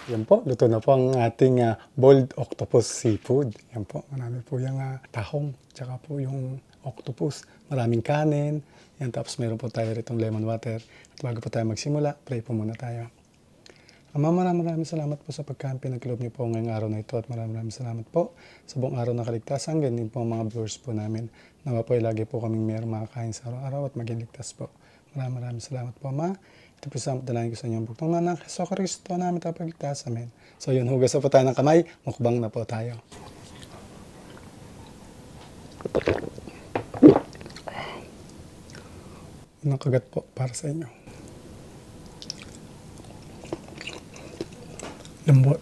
Yan po, luto na po ang ating boiled octopus seafood. Yan po, marami po yung tahong, tsaka po yung octopus. Maraming kanin. Yan, tapos meron po tayo ritong lemon water. At bago po tayo magsimula, pray po muna tayo. Ama, maraming maraming salamat po sa pagkain pinagkaloob niyo po ngayong araw na ito at maraming maraming salamat po sa buong araw ng kaligtasan. Ganyan din po ang mga viewers po namin. Nawa po ay lagi po kaming mayroong makakain sa araw-araw at maging ligtas po. Maraming maraming salamat po, Ama. Ito po sa dalangin ko sa inyong buktong anak, Heso Kristo namin tagapagligtas. Amen. So yun, hugas na po tayo ng kamay, mukbang na po tayo. Unang kagat po para sa inyo. Lambot.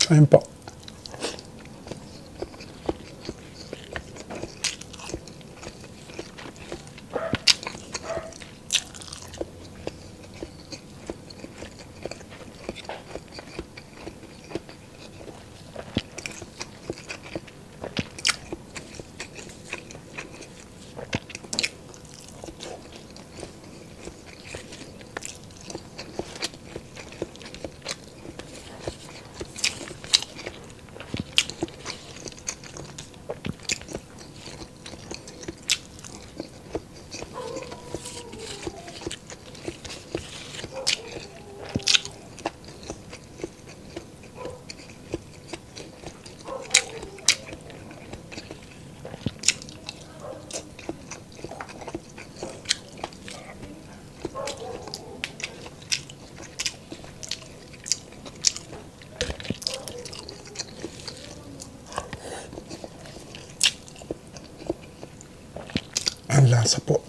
Ayun po. Ang lasa po.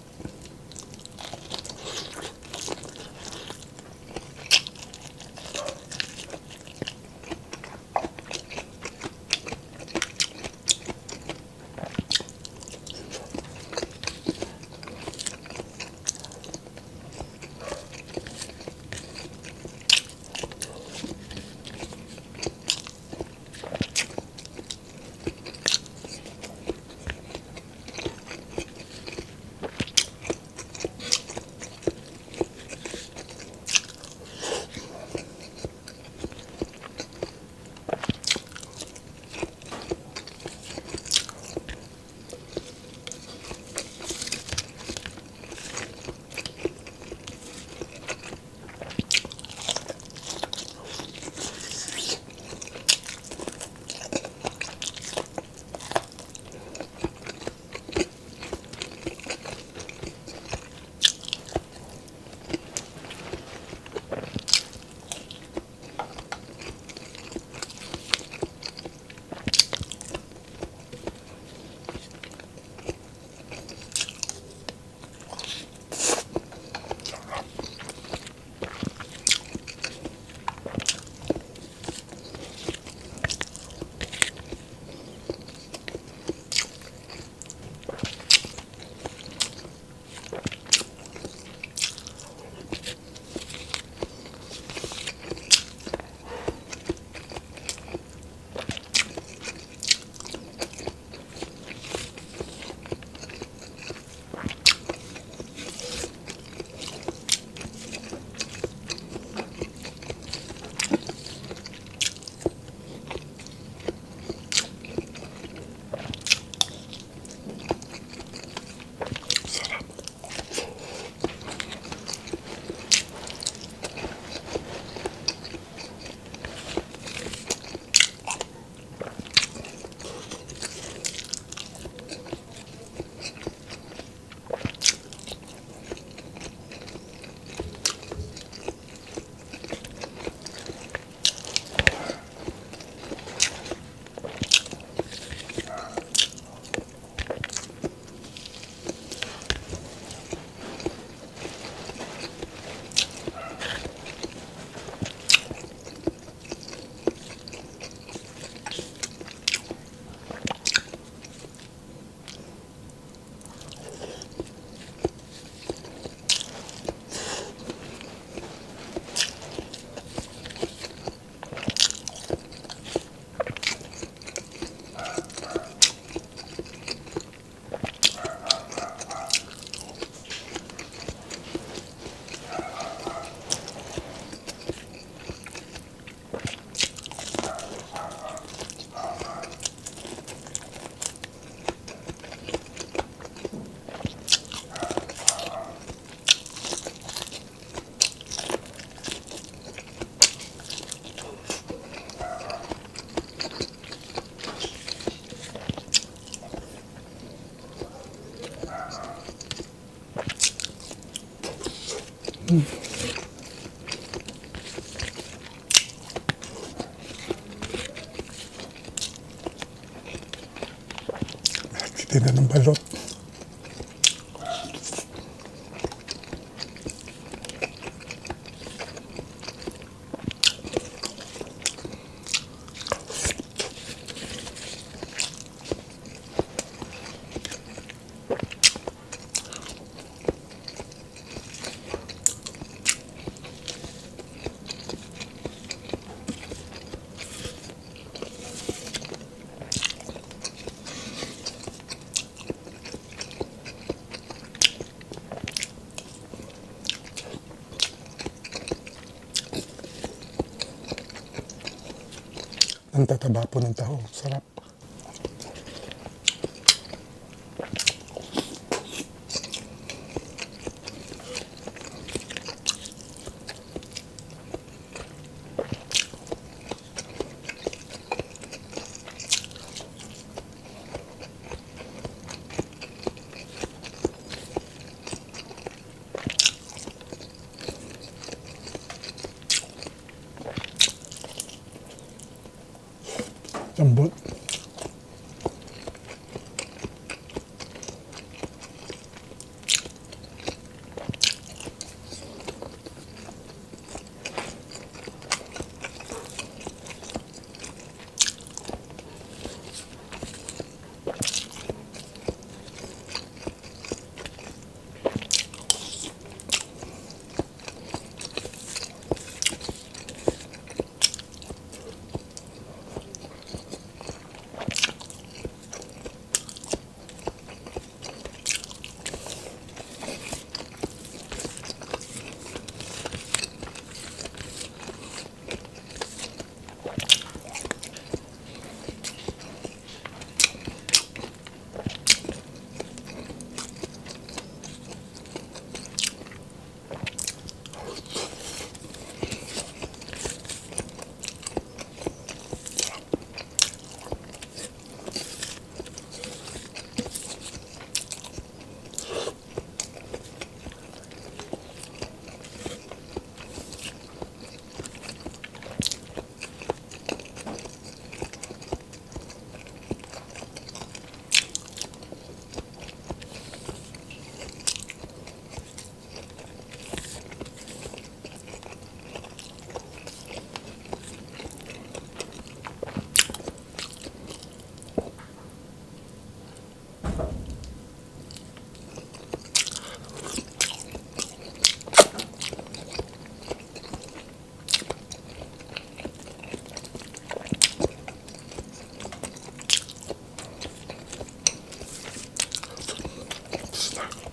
May nagtitinda ng balot. Ang tataba po ng tahong. Sarap. Lambot. Tapos na.